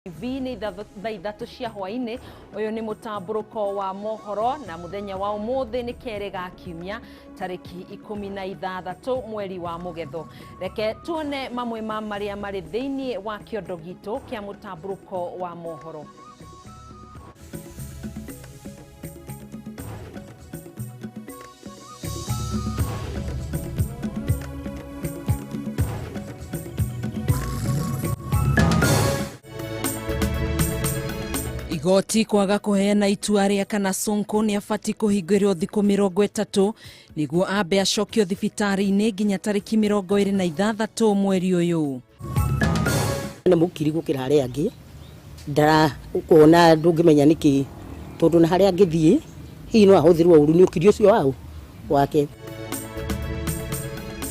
TV nĩ thaa 3 cia hwaĩ-inĩ. Ũyũ nĩ mũtambũrũko wa mohoro na mũthenya wa ũmũthĩ nĩ kerĩ ga kiumia tarĩki 16 mweri wa Mũgetho. Reke tuone mamwe ma marĩa marĩ thĩinĩ wa kĩondo gitũ kĩa mũtambũrũko wa mohoro. Igoti kwaga kũheana itua rĩa kana Sonko nĩ abatiĩ kũhingĩrwo thikũ 30 nĩguo ambe acokio thibitarĩ-inĩ nginya tarĩki 26 mweri ũyũ. Nĩ mũkiri gũkĩra arĩa angĩ, ndara kuona ndũngĩmenya nĩkĩ, tondũ na harĩa angĩthiĩ hihi no ahũthĩrwo ũru nĩ ũkiri ũcio wao wake.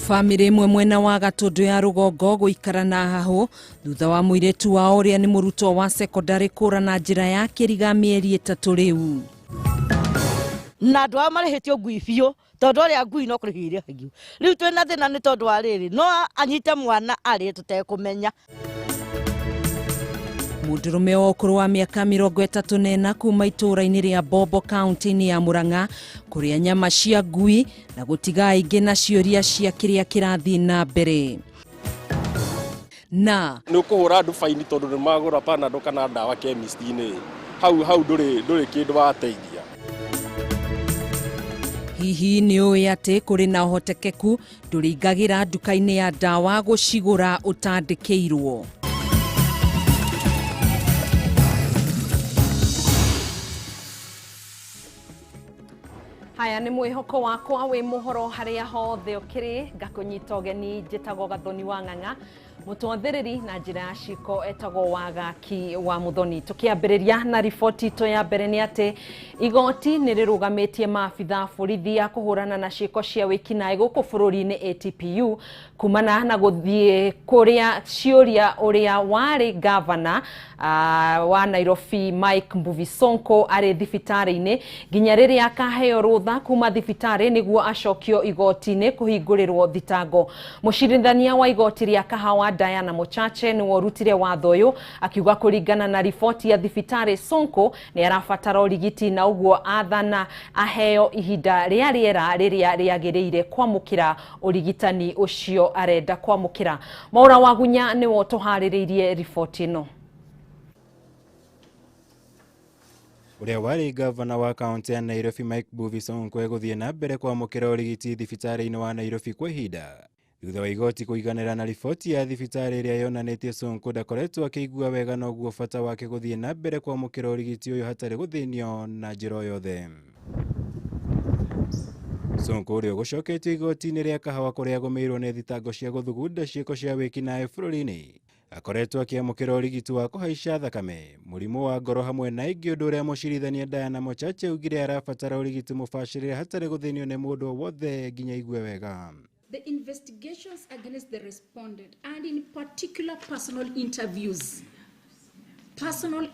Bamĩrĩ ĩmwe mwena wa Gatũndũ ya rũgongo gũikara na hahũ thutha wa mũirĩtu wao ũrĩa nĩ mũrutwo wa sekondarĩ kũra na njĩra ya kĩriga mĩeri 3 rĩu. Na andũ ao marĩhĩtio ngui biũ, tondũ arĩa ngui no kũrĩhio irĩhagio. Rĩu twĩna thĩna nĩ tondũ wa rĩrĩ, no anyite mwana arĩe tũtekũmenya. Mũndũrũme wa ũkũrũ wa mĩaka 34 kuma itũũra-inĩ rĩa Bombo kaunti-inĩ ya Murang'a kũrĩa nyama cia ngui na gũtiga aingĩ na ciũria cia kĩrĩa kĩrathiĩ na mbere. Na nĩ ũkũhũra andũ faini tondũ nĩ magũra Panadol kana ndawa chemist-inĩ, hau hau ndũrĩ kĩndũ wateithia. Hihi nĩ ũĩ atĩ kũrĩ na ũhotekeku ndũrĩingagĩra nduka-inĩ ya ndawa gũcigũra ũtandĩkĩirwo? Haya nĩ mwĩhoko wakwa wĩ mũhoro harĩa hothe ũkĩrĩ, ngakũnyita ũgeni njĩtagwo Gathoni wa Ng'ang'a, mũtwathĩrĩri na njĩra ya ciko etagwo Wagaki wa Muthoni. Tũkĩambĩrĩria na riboti itũ ya mbere nĩ atĩ igoti nĩ rĩrũgamĩtie maabitha borithi a kũhũrana na ciĩko cia wĩkinaĩ gũkũ bũrũri-inĩ ATPU kumana na gũthiĩ kũrĩa ciũria ũrĩa warĩ gavana wa Nairobi Mike Mbuvi Sonko arĩ thibitarĩ-inĩ nginya rĩrĩa akaheo rũtha kuma thibitarĩ nĩguo acokio igoti-inĩ kũhingũrĩrwo thitango. Mũcirithania wa igoti rĩa Kahawa Diana Mochache nĩwe ũrutire watho ũyũ akiuga kũringana na riboti ya thibitarĩ Sonko nĩ arabatara ũrigiti na ũguo athana aheo ihinda rĩa rĩera rĩrĩa rĩagĩrĩire kwamũkĩra ũrigitani ũcio arenda kwamũkĩra. Maura Wagunya nĩwe ũtũharĩrĩirie riboti ĩno. Ũrĩa warĩ gavana wa kaunti ya Nairobi Mike Mbuvi Sonko egũthiĩ na mbere kwamũkĩra ũrigiti thibitarĩ-inĩ wa Nairobi kwa ihinda thutha wa igoti kũiganĩra na riboti ya thibitarĩ ĩrĩa yonanĩtie Sonko ndakoretwo akĩigua wega na ũguo bata wake gũthiĩ na mbere kwamũkĩra ũrigiti ũyũ hatarĩ gũthĩnio na njĩra o yothe. Sonko ũrĩa ũgũcoketio igoti-inĩ rĩa Kahawa kũrĩa agũmĩirwo nĩ thitango cia gũthugunda ciĩko cia wĩkinaĩ bũrũri-inĩ akoretwo akĩamũkĩra ũrigiti wa kũhaica thakame, mũrimũ wa ngoro hamwe na ingĩ, ũndũ ũrĩa mũcirithania Diana Mochache augire arabatara ũrigiti mũbacĩrĩre hatarĩ gũthĩnio nĩ mũndũ o wothe nginya aigue wega. The investigations against the respondent, and in particular personal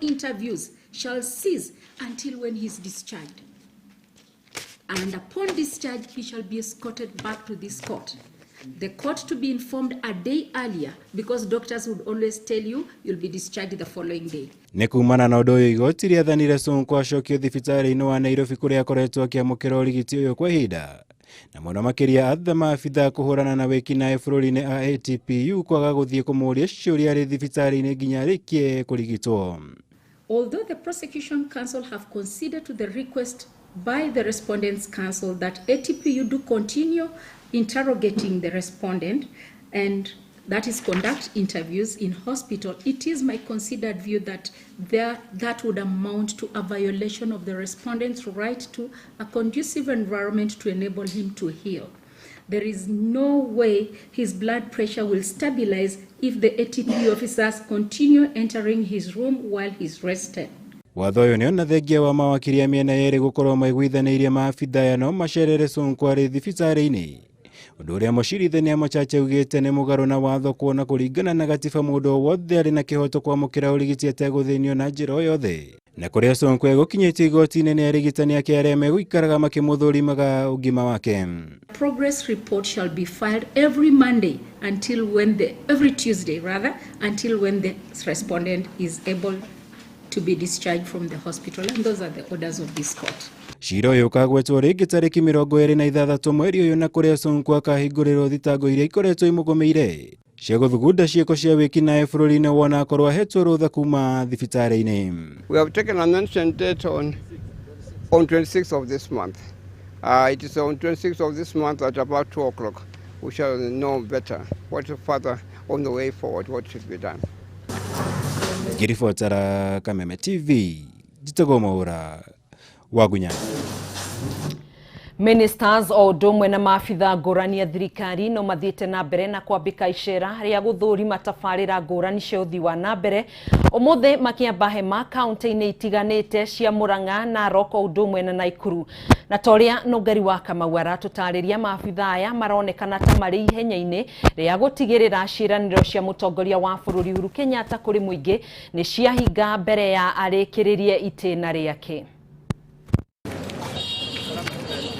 interviews shall cease until when he is discharged. And upon discharge, he shall be escorted back to this court. The court to be informed a day earlier, because doctors would always tell you you'll be discharged the following day. Nĩ kumana na ũndũ ũyũ igoti rĩathanire Sonko acokio thibitarĩ-inĩ wa Nairobi kũrĩa akoretwo akĩamũkĩra ũrigiti ũyũ kwa ihinda, na mũno makĩria atha maabitha kũhũrana na wĩkinaĩ bũrũri-inĩ a ATPU kwaga gũthiĩ kũmũũria ciũria arĩ thibitarĩ-inĩ nginya arĩkie kũrigitwo. Although the prosecution counsel have considered to the request by the respondent's counsel that ATPU do continue interrogating the respondent, and that is conduct interviews in hospital, it is my considered view that that would amount to a violation of the respondent's right to a conducive environment to enable him to heal. There is no way his blood pressure will stabilize if the ATPU officers continue entering his room while he's rested. Watho ũyũ nĩ ona thengia wa mawakiri a mĩena yerĩ gũkorwo maiguithanĩirie maabitha aya no macerere Sonko arĩ thibitarĩ-inĩ, ũndũ ũrĩa mũcirithania Mochache augĩte nĩ mũgarũ na watho kuona kũringana na gatiba mũndũ o wothe arĩ na kĩhoto kwamũkĩra ũrigiti ategũthĩnio na njĩra o yothe. Na kũrĩa Sonko egũkinyĩtie igoti-inĩ nĩ arigitani ake arĩa megũikaraga makĩmũthũrimaga ũgima wake. Progress report shall be filed every Monday until when the every Tuesday rather until when the respondent is able to be discharged from the hospital, and those are the orders of this court. Cira ũyũ ũkagwetwo rĩngĩ tarĩki 26 mweri ũyũ na kũrĩa Sonko akahingũrĩrwo thitango iria ikoretwo imũgũmĩire cia gũthugunda ciĩko cia wĩkinaĩ bũrũri-inĩ wona akorwo ahetwo rũtha kuma thibitarĩ-inĩ. We have taken an ancient date on 26th of this month. It is on 26th of this month at about 2 o'clock. We shall know better what further on the way forward, what should be done. Ngĩribotera Kameme TV, njĩtagwo Mwaura Wagunya. Ministers o ũndũ ũmwe na maabitha ngũrani a thirikari no mathiĩte na mbere na kwambĩka icera rĩa gũthũrima tabarĩra ngũrani cia ũthii wa na mbere ũmũthĩ makĩamba hema kaunti-inĩ itiganĩte cia Murang'a, Narok o ũndũ ũmwe na Naikuru. Na ta ũrĩa Nũngari wa Kamau aratũtarĩria, maabitha aya maronekana ta marĩ ihenya-inĩ rĩa gũtigĩrĩra ciĩranĩro cia mũtongoria wa bũrũri Uhuru Kenyatta kũrĩ mũingĩ nĩ ciahinga mbere ya arĩkĩrĩrie itĩna rĩake.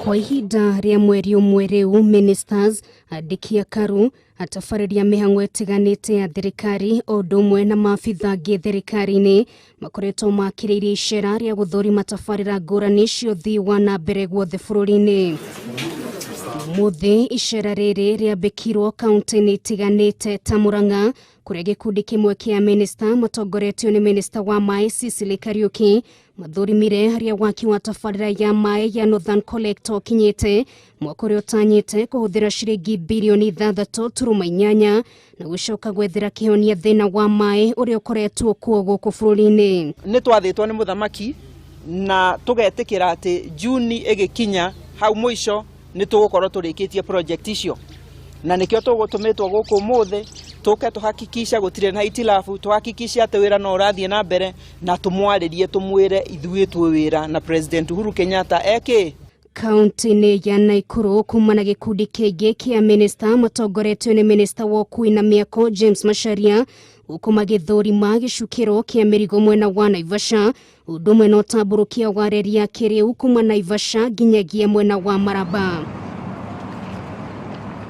Kwa ihinda rĩa mweri ũmwe rĩu, ministers, andĩki a karu, atabarĩria mĩhang'o ĩtiganĩte ya thirikari o ũndũ ũmwe na maabitha angĩ thirikari-inĩ makoretwo makĩrĩirie icera rĩa gũthũrima tabarĩra ngũrani cia ũthii wa na mbere guothe bũrũri-inĩ. Ũmũthĩ icera rĩrĩ rĩambĩkirwo kaunti-inĩ itiganĩte ta Murang'a kũrĩa gĩkundi kĩmwe kĩa minista matongoretio nĩ minista wa maĩ Cecily Kariuki mathũrimire harĩa waki wa tabarĩra ya maĩ ya Northern Collector ũkinyĩte mwaka ũrĩa ũtanyĩte kũhũthĩra ciringi birioni 6.8 na gũcoka gwethera kĩhonia thĩna wa maĩ ũrĩa ũkoretwo kuo gũkũ bũrũri-inĩ. Nĩ twathĩtwo nĩ mũthamaki na tũgetĩkĩra atĩ Juni ĩgĩkinya hau mũico nĩ tũgũkorwo tũrĩkĩtie project icio, na nĩkĩo tũgũtũmĩtwo gũkũ ũmũthĩ tũke tũhakikisha gũtirĩ na itilafu, tũhakikishe atĩ wĩra no ũrathiĩ na mbere na tũmwarĩrie tũmwĩre ithuĩ twĩ wĩra na President Uhuru Kenyatta eke. Kaunti-inĩ ya Naikuru kuma na gĩkundi kĩngĩ kĩa minista matongoretio nĩ minista wa ũkui na mĩako James Macharia gũkũ magĩthũrima gĩcukĩro kĩa mĩrigo mwena wa Naivasha ũndũ ũmwe na ũtambũrũkia wa reri ya kĩrĩu kuma Naivasha nginyagia mwena wa Maraba.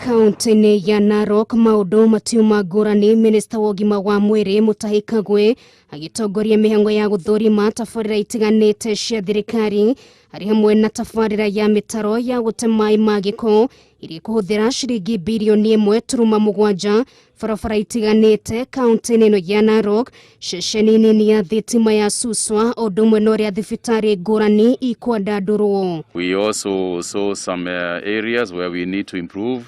Kaunti-inĩ ya Narok maũndũ matiuma ngũrani, minista wa ũgima wa mwĩrĩ Mutahi Kagwe agĩtongoria mĩhang'o ya gũthũrima tabarĩra itiganĩte cia thirikari harĩ hamwe na tabarĩra ya mĩtaro ya gũte maĩ ma gĩko ĩrĩa ĩkũhũthĩra ciringi birioni 1.7 barabara itiganĩte kaunti-inĩ ĩno ya Narok, ceceni nini ya thitima ya Suswa o ũndũ ũmwe na ũrĩa thibitarĩ ngũrani ikwandandũrwo. We also saw some areas where we need to improve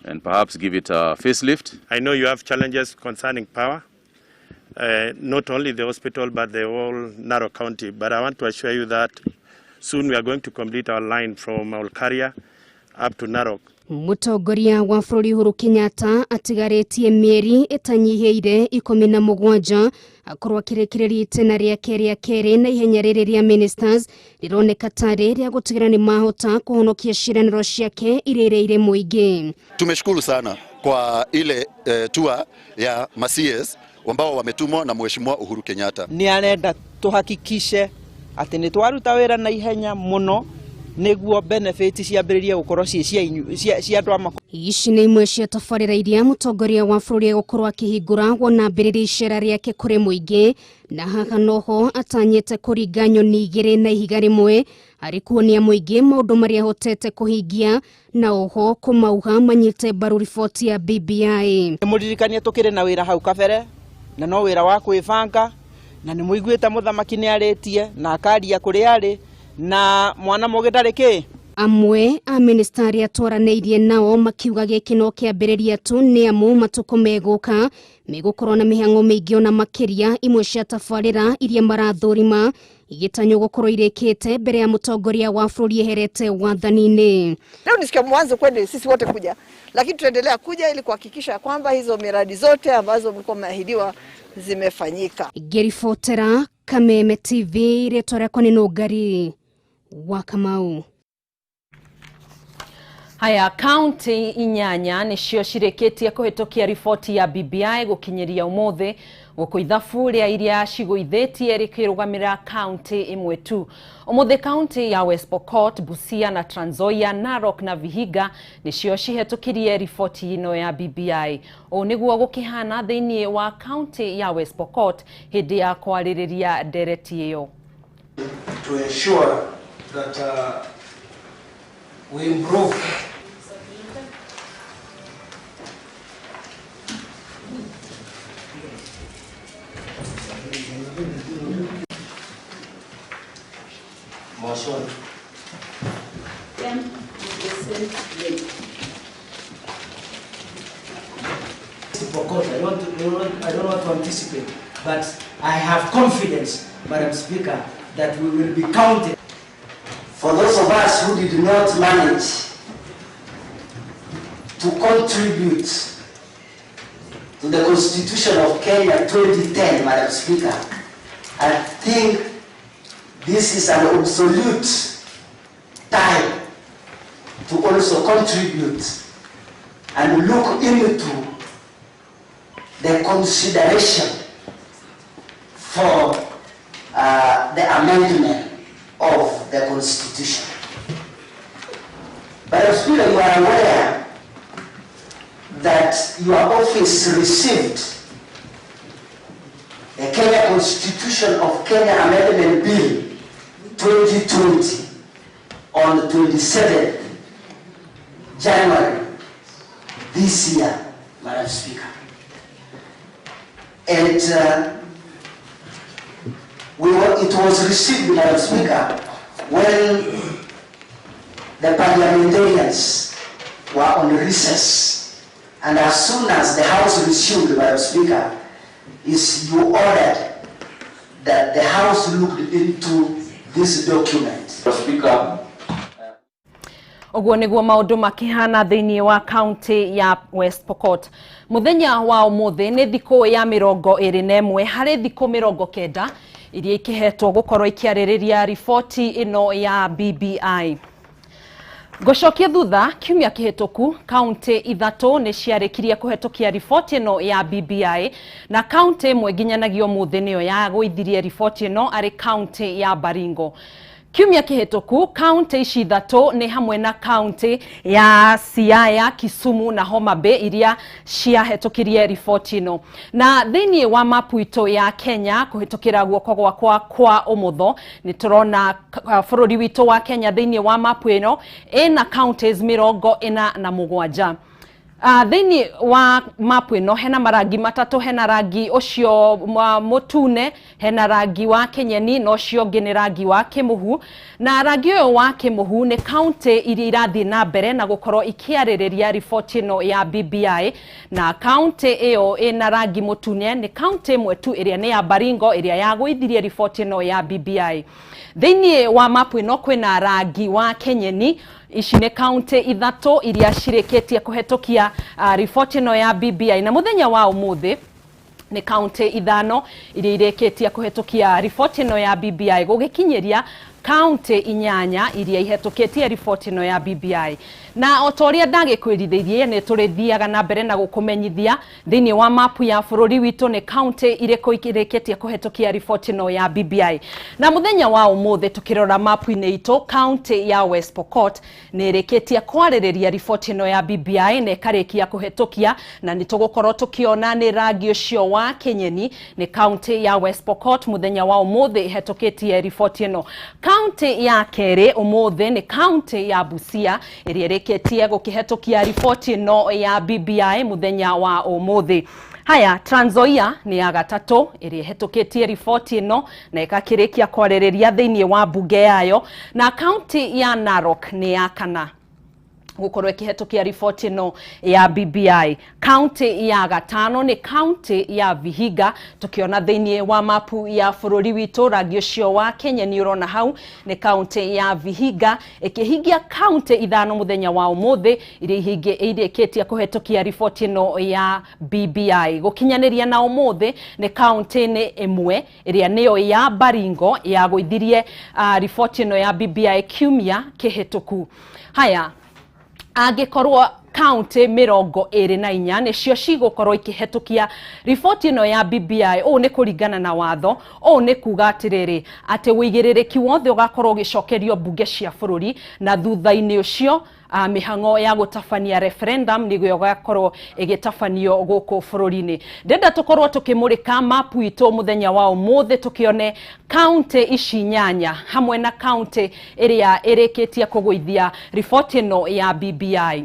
and perhaps give it a facelift. I know you have challenges concerning power, not only the hospital but the whole Narok County. But I want to assure you that soon we are going to complete our line from Olkaria up to Narok. Mũtongoria wa bũrũri Uhuru Kenyatta atigarĩtie mĩeri ĩtanyihĩire 17 akorwo akĩrĩkĩrĩria itĩna rĩake rĩa kerĩ na ihenya rĩrĩ rĩa ministers rĩroneka tarĩ rĩa gũtigĩrĩra nĩ mahota kũhonokia ciĩranĩro ciake iria ĩrĩire mũingĩ. Tumeshukuru sana kwa ile tour ya ma-CS ambao wametumwa na Mheshimiwa Uhuru Kenyatta. Nĩ arenda tuhakikishe atĩ nĩ twaruta wĩra na ihenya mũno nĩguo benefit ciambĩrĩrie gũkorwo ciĩ cia andũ a makũ. Ici nĩ imwe cia tabarĩra iria mũtongoria wa bũrũri egũkorwo akĩhingũra wona ambĩrĩria icera rĩake kũrĩ mũingĩ, na haha noho atanyĩte kũringa nyoni igĩrĩ na ihiga rĩmwe harĩ kuonia mũingĩ maũndũ marĩa ahotete kũhingia na oho kũmauga manyite mbaru riboti ya BBI. Mũririkanie tũkĩrĩ na wĩra hau kabere na no wĩra wa kwĩbanga, na nĩ mũiguĩte mũthamaki nĩ arĩtie na akaria kũrĩa arĩ na mwana mũgĩ ndarĩ kĩ. Amwe a minista arĩa twaranĩirie nao makiuga gĩkĩ no kĩambĩrĩria tu nĩ amu matukũ megũka megũkorwo na mĩhang'o mĩingĩ ona makĩria imwe cia tabarĩra iria marathũrima igĩtanywo gũkorwo irĩkĩte mbere ya mũtongoria wa bũrũri eherete wathani-inĩ. Leo ni siku ya mwanzo kwenda sisi wote kuja, lakini tutaendelea kuja ili kuhakikisha kwamba hizo miradi zote ambazo mlikuwa mmeahidiwa zimefanyika. Ngĩribotera Kameme TV, rĩtwa rĩakwa nĩ Nũngari wa Kamau. Haya, kaunti inyanya nĩcio cirĩkĩtie kũhĩtũkia riboti ya BBI gũkinyĩria ũmũthĩ Gũkũ ithabu rĩa iria cigũithĩtie rĩkĩrũgamĩrĩra kaunti ĩmwe tu. Ũmũthĩ kaunti ya West Pokot, Busia na Trans Nzoia, Narok na Vihiga nĩcio cihetũkirie riboti ĩno ya BBI. Ũũ nĩguo gũkĩhana thĩinĩ wa kaunti ya West Pokot hĩndĩ ya kwarĩrĩria ndereti ĩyo. To ensure that we improve motion. Pokot, I don't want to anticipate, but I have confidence, Madam Speaker, that we will be counted. For those of us who did not manage to contribute to the Constitution of Kenya 2010, Madam Speaker, I think this is an absolute time to also contribute and look into the consideration for the amendment of the Constitution. But Speaker, you are aware that your office received the Kenya Constitution of Kenya Amendment Bill 2020 on the 27th January this year, Madam Speaker. And it was received, Madam Speaker, when the parliamentarians were on recess. And as soon as the House resumed, Madam Speaker, you ordered that the House looked into this document. Speaker. Ũguo nĩguo maũndũ makĩhana thĩinĩ wa kaunti ya West Pokot. Mũthenya wa ũmũthĩ nĩ thikũ ya 21 harĩ thikũ 90 iria ikĩhetwo gũkorwo ikĩarĩrĩria riboti ĩno ya BBI. Ngũcokia thutha kiumia kĩhĩtũku kaunti ithatũ nĩ ciarĩkirie kũhetũkia riboti ĩno ya BBI na kaunti ĩmwe nginyanagia ũmũthĩ nĩyo yagũithirie riboti ĩno arĩ kaunti ya Baringo. Kiumia kĩhĩtũku kaunti ici ithatũ nĩ hamwe na kaunti ya Siaya, Kisumu na Homa Bay iria ciahetũkirie riboti ĩno. Na thĩinĩ wa mapu itũ ya Kenya kũhĩtũkĩra guoko gwakwa kwa ũmotho nĩ tũrona bũrũri witũ wa Kenya thĩinĩ wa mapu ĩno ĩna counties 47. Thĩinĩ wa mapu ĩno hena marangi matatũ, hena rangi ũcio mũtune, hena rangi wa kĩnyeni na ũcio ũngĩ nĩ rangi wa kĩmũhu. Na rangi ũyũ wa kĩmũhu nĩ kaunti iria irathiĩ na mbere na gũkorwo ikĩarĩrĩria riboti ĩno ya BBI, na kaunti ĩyo ĩna rangi mũtune nĩ kaunti ĩmwe tu ĩrĩa nĩ ya Baringo ĩrĩa yagũithirie riboti ĩno ya BBI. Thĩinĩ wa mapu ĩno kwĩna rangi wa kĩnyeni. Ici nĩ kaunti ithatũ iria cirĩkĩtie kũhetũkia riboti ĩno ya BBI, na mũthenya wa ũmũthĩ nĩ kaunti ithano iria irĩkĩtie kũhetũkia riboti ĩno ya BBI gũgĩkinyĩria kaunti 8 iria ihetũkĩtie riboti ĩno ya BBI. Na o ta ũrĩa ndagĩkwĩrithĩirie nĩ tũrĩthiaga na mbere na gũkũmenyithia thĩinĩ wa mapu ya bũrũri witũ nĩ kaunti irĩkũ irĩkĩtie kũhetũkia riboti ĩno ya BBI. Na mũthenya wa ũmũthĩ tũkĩrora mapu-inĩ itũ kaunti ya West Pokot nĩ ĩrĩkĩtie kwarĩrĩria riboti ĩno ya BBI na ĩkarĩkia kũhetũkia, na nĩ tũgũkorwo tũkĩona nĩ rangi ũcio wa kĩnyeni nĩ kaunti ya West Pokot mũthenya wa ũmũthĩ ĩhetũkĩtie riboti ĩno. Kaunti ya kerĩ ũmũthĩ nĩ kaunti ya Busia ĩrĩa ĩrĩkĩtie gũkĩhetũkia riboti ĩno ya BBI mũthenya wa ũmũthĩ. Haya, Trans Nzoia nĩ ya gatatũ ĩrĩa ĩhetũkĩtie riboti ĩno na ĩgakĩrĩkia kwarĩrĩria thĩinĩ wa mbunge yayo, na kaunti ya Narok nĩ ya kana gũkorwo ĩkĩhetũkia riboti ĩno ya BBI. Kaunti ya gatano nĩ kaunti ya Vihiga, tukiona thĩinĩ wa mapu ya bũrũri witũ rangi ũcio wa Kenya nĩ ũrona hau nĩ kaunti ya Vihiga ĩkĩhingia kaunti ithano mũthenya wa ũmũthĩ iria irĩkĩtie kũhetũkia riboti ĩno ya BBI. Gũkinyanĩria na ũmũthĩ nĩ kaunti-inĩ ĩmwe ĩrĩa nĩyo ya Baringo yagũithirie riboti ĩno ya BBI kiumia kĩhĩtũku. Haya, angĩkorwo Kaunti 24 nĩcio cigũkorwo ikĩhetũkia riboti ĩno ya BBI. Ũũ nĩ kũringana na watho. Ũũ nĩ kuga atĩrĩrĩ, atĩ wĩigĩrĩrĩki wothe ũgakorwo ũgĩcokerio mbunge cia bũrũri, na thutha-inĩ ũcio mĩhang'o ya gũtabania referendum nĩguo ĩgakorwo ĩgĩtabanio gũkũ bũrũri-inĩ. Ndĩrenda tũkorwo tũkĩmũrĩka mapu itũ mũthenya wa ũmũthĩ, tũkĩone kaunti ici 8 hamwe na kaunti ĩrĩa ĩrĩkĩtie kũgũithia riboti ĩno ya BBI.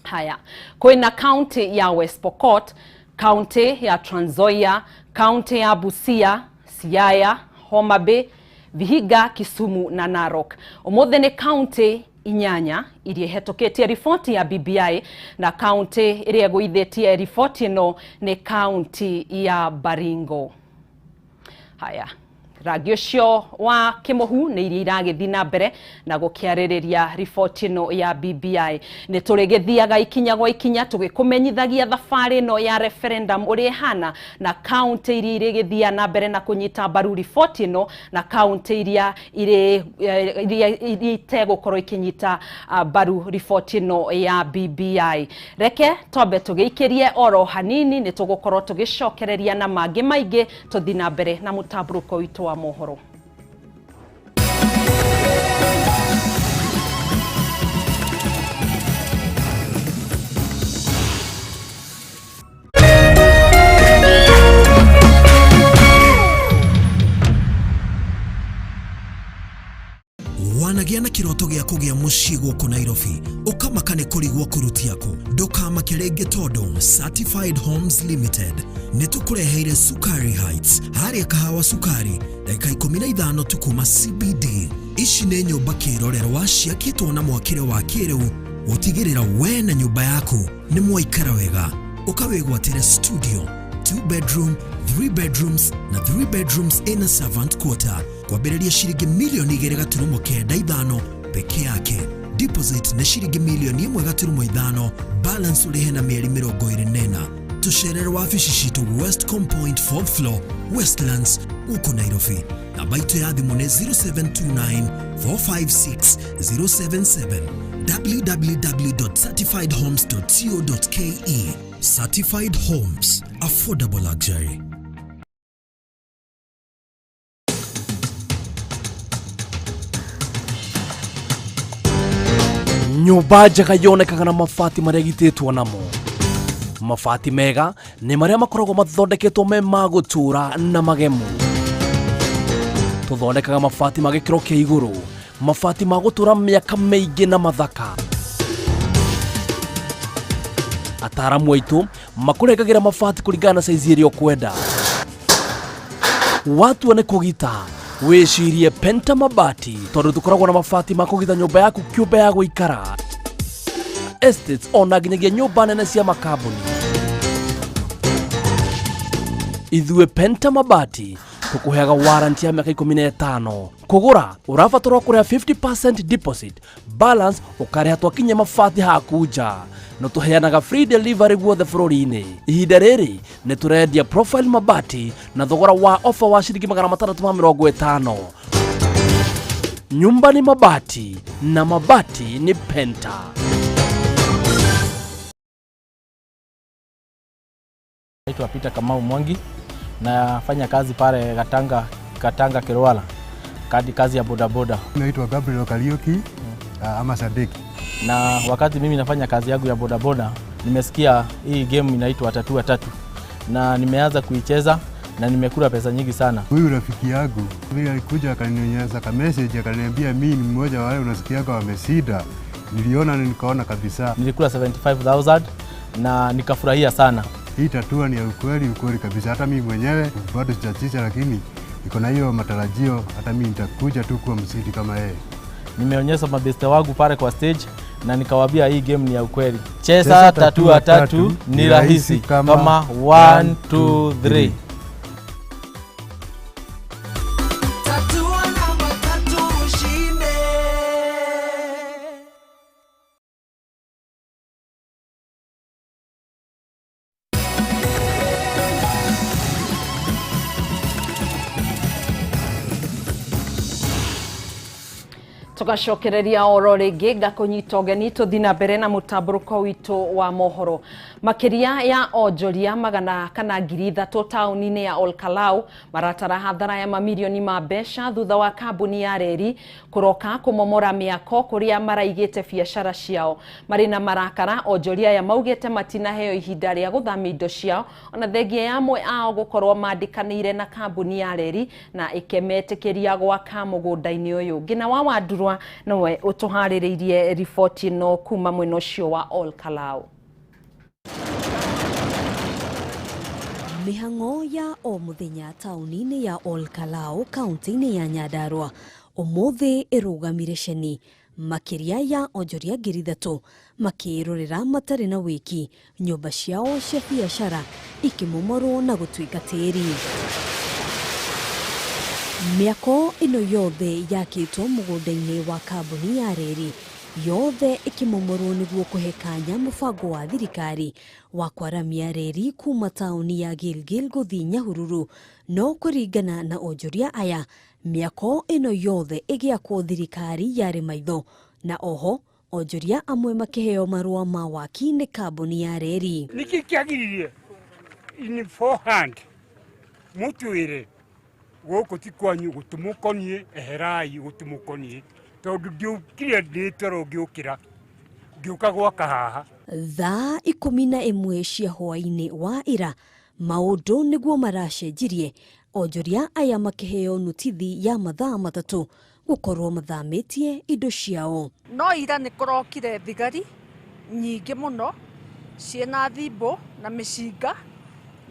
Haya, kwĩna kaunti ya West Pokot, kaunti ya Trans Nzoia, kaunti ya Busia, Siaya, Homa Bay, Vihiga, Kisumu na Narok. Ũmũthĩ nĩ kaunti 8 iria ihetũkĩtie riboti ya BBI, na kaunti ĩrĩa ĩgũithĩtie riboti ĩno nĩ kaunti ya Baringo. Haya, rangi ũcio wa kĩmũhu nĩ iria iragĩthiĩ na mbere na gũkĩarĩrĩria riboti ĩno ya BBI. Nĩ tũrĩgĩthiaga ikinya gwa ikinya tũgĩkũmenyithagia thabarĩ ĩno ya referendum ũrĩa ĩhana, na kaunti iria irĩgĩthiaga na mbere na kũnyita mbaru riboti ĩno, na kaunti iria itegũkorwo ikĩnyita mbaru riboti ĩno ya BBI. Reke twambe tũgĩikĩrie oro hanini, nĩ tũgũkorwo tũgĩcokereria na mangĩ maingĩ tũthiĩ na mbere na mũtambũrũko witũ wa mohoro. Wanagĩa na kĩroto gĩa kũgĩa mũciĩ gũkũ Nairobi, ũkamaka nĩ kũrigwo kũrutia kũ. Ndũkamake rĩngĩ tondũ Certified Homes Limited nĩ tũkũreheire Sukari Heights harĩa Kahawa Sukari, ndagĩka 15 tu kuma CBD. Ici nĩ nyũmba kĩrorerwa ciakĩtwo na mwakĩre wa kĩrĩu gũtigĩrĩra we na nyũmba yaku nĩ mwaikara wega. Ũkawĩgwatĩre studio, 2 bedroom, 3 bedrooms na 3 bedrooms in a servant quarter kwambĩrĩria ciringi milioni 2.95 peke yake. Deposit nĩ ciringi milioni 1.5, balance ũrĩhe na mĩeri 24. Tũcerere wabici citũ Westcom Point 4th floor, Westlands, gũkũ Nairobi. Namba itũ ya thimũ nĩ 0729 456 077. www.certifiedhomes.co.ke. Certified Homes, affordable luxury. Nyũmba njega yonekaga na mabati marĩa ĩgitĩtwo namo. Mabati mega nĩ marĩa makoragwo mathondeketwo me ma gũtũũra na magemu. Tũthondekaga mabati ma gĩkĩro kĩa igũrũ, mabati ma gũtũũra mĩaka mĩingĩ na mathaka. Ataaramu aitũ makũrengagĩra mabati kũringana na saizi ĩrĩa ũkwenda. Watua nĩ kũgita, wĩcirie Penta Mabati, tondũ tũkoragwo na mabati ma kũgita nyũmba yaku kĩũmbe ya gũikara, estates ona nginyagia nyũmba nene cia makambuni. Ithuĩ Penta Mabati tũkũheaga warranty ya mĩaka 15. Kũgũra ũrabatarwo kũrĩha 50% deposit, balance ũkarĩha twakinyia mabati haku nja. No tũheanaga free delivery guothe bũrũri-inĩ. Ihinda rĩrĩ nĩ tũrendia profile mabati na thogora wa ofa wa ciringi 650. Nyumba ni mabati na mabati ni Penta. Naitwa Peter Kamau Mwangi, nafanya kazi pale Gatanga Kirwala, kazi ya bodaboda. Naitwa Gabriel Kariuki ama Sadiki. Na wakati mimi nafanya kazi yangu ya bodaboda, nimesikia hii game inaitwa Tatua Tatu na nimeanza kuicheza na nimekula pesa nyingi sana. Huyu rafiki yangu vile alikuja akanionyesha ka message akaniambia mimi ni mmoja wa wale unasikiaga wamesida. Niliona na nikaona kabisa. Nilikula 75,000 na nikafurahia sana. Hii tatua ni ya ukweli, ukweli kabisa. Hata mimi mwenyewe bado sijachisha, lakini niko na hiyo matarajio, hata mimi nitakuja tu kuwa msidi kama yeye. Nimeonyesha mabeste wangu pale kwa stage na nikawaambia hii game ni ya ukweli. Cheza Tatua Tatu ni rahisi kama 1 2 3. Tatua namba tatu ushinde. Tugacokereria oro ringi ngakunyita ũgeni tuthi na mbere na mũtambũrũko witũ wa mohoro. Makĩria ya onjoria magana kana 3,000 taũni-inĩ ya Olkalau maratara hathara ya mamirioni ma mbeca thutha wa kambuni ya reri kũroka kũmomora mĩako kũrĩa maraigĩte biacara ciao. Marĩ na marakara onjoria aya maugĩte matinaheo ihinda rĩa gũthamia indo ciao ona thengia ya amwe ao gũkorwo mandĩkanĩire na kambuni ya reri na ĩkemetĩkĩria gwaka mũgũnda-inĩ ũyũ. Ngina wa Wandurwa nowe ũtũharĩrĩirie riboti ĩno kuma mwena ũcio wa Olkalau. Mĩhang'o ya o mũthenya taũni-inĩ ya Olkalau kaunti-inĩ ya Nyandarua ũmũthĩ ĩrũgamire ceni makĩria ya onjoria 3,000 makĩrorera matarĩ na wĩki nyũmba ciao cia biacara ikĩmomorwo na gũtuĩka tĩri. Mĩako ĩno yothe yakĩtwo mũgũnda-inĩ wa kambuni ya reri yothe ĩkĩmomorwo nĩguo kũhe kanya mũbango wa thirikari wa kwaramia reri kuma taũni ya Gilgil gũthiĩ Nyahururu. No kũringana na onjoria aya mĩako ĩno yothe ĩgĩakwo thirikari yarĩ maitho na oho onjoria amwe makĩheo marũa ma waki nĩ kambuni ya reri. Nĩkĩ kĩagiririe in forehand mũtwĩre gũkũ ti kwanyu gũtimũkoniĩ eherai gũtimũkoniĩ tondũ ndiũkire ndĩ toro ngĩũkĩra ngĩũka gwaka haha. Thaa 11 cia hwaĩ-inĩ wa ira maũndũ nĩguo maracenjirie onjoria aya makĩheo nutithi ya mathaa 3 gũkorwo mathamĩtie indo ciao. No ira nĩ kũrokire thigari nyingĩ mũno ciĩna thimbo na mĩcinga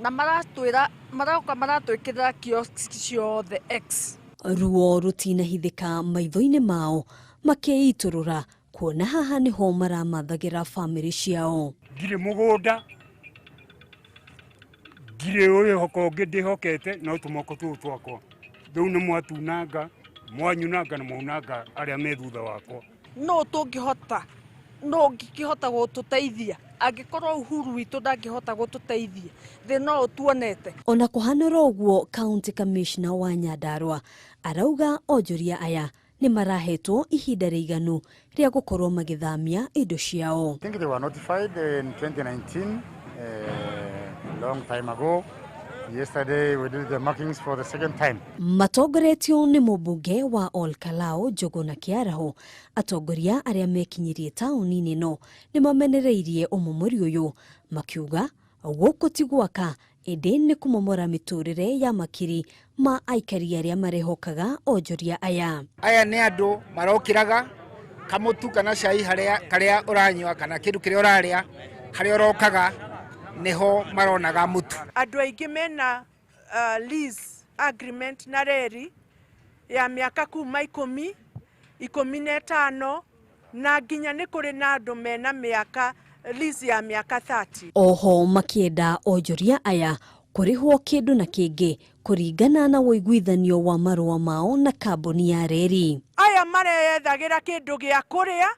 na maratwĩra maroka maratwĩkĩrĩra kiosks ciothe X. Ruo rutinahithĩka maitho-inĩ mao makĩitũrũra kuona haha nĩho maramathagĩra bamĩrĩ ciao. Ndirĩ mũgũnda ndirĩ wĩhoko ũngĩ ndĩhokete no tũmoko tũũ twakwa rĩu nĩ mwatunanga mwanyunanga na mwaunanga arĩa me thutha wakwa. No tũngĩhota no ũngĩkĩhota gũtũteithia angĩkorwo Uhuru witũ ndangĩhota gũtũteithia thĩ no ũtuonete. Ona kũhanĩra ũguo County Commissioner wa Nyandarua arauga onjoria aya nĩ marahetwo ihinda rĩiganu rĩa gũkorwo magĩthamia indo ciao. I think they were notified in 2019, long time ago. Yesterday we did the markings for the second time. Matongoretio nĩ mũmbunge wa Olkalau Njuguna Kĩaraho atongoria arĩa mekinyirie taũni-inĩ ĩno nĩ mamenereirie ũmomori ũyũ makiuga gũkũ ti gwaka ĩndĩ nĩ kũmomora mĩtũrĩre ya makiri ma aikari arĩa marehokaga onjoria aya. Aya nĩ andũ marokĩraga kamũtu kana cai harĩa karĩa ũranyua kana kĩndũ kĩrĩa ũrarĩa harĩa ũrokaga niho maronaga mutu. Andũ aingĩ mena lease agreement na reri ya mĩaka kuma 10, 15 na nginya nĩ kũrĩ na andũ mena mĩaka lease ya mĩaka 30. Oho makĩenda onjoria aya kũrĩhwo kĩndũ na kĩngĩ kũringana na ũiguithanio wa marũa mao na kambuni ya reri. Aya mareyethagĩra kĩndũ gĩa kũrĩa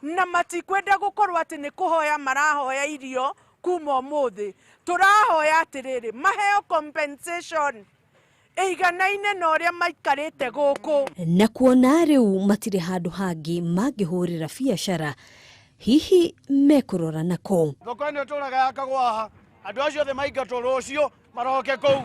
na matikwenda gũkorwo atĩ nĩ kũhoya marahoya irio kuma ũmũthĩ. Tũrahoya atĩrĩrĩ maheo compensation ĩiganaine na ũrĩa maikarĩte gũkũ. Na kuona rĩu matirĩ handũ hangĩ mangĩhũrĩra biacara hihi mekũrora nako. Thoko ĩno ĩtũraga yakagwo haha andũ acio othe maingatwo rũciũ maroke kũu.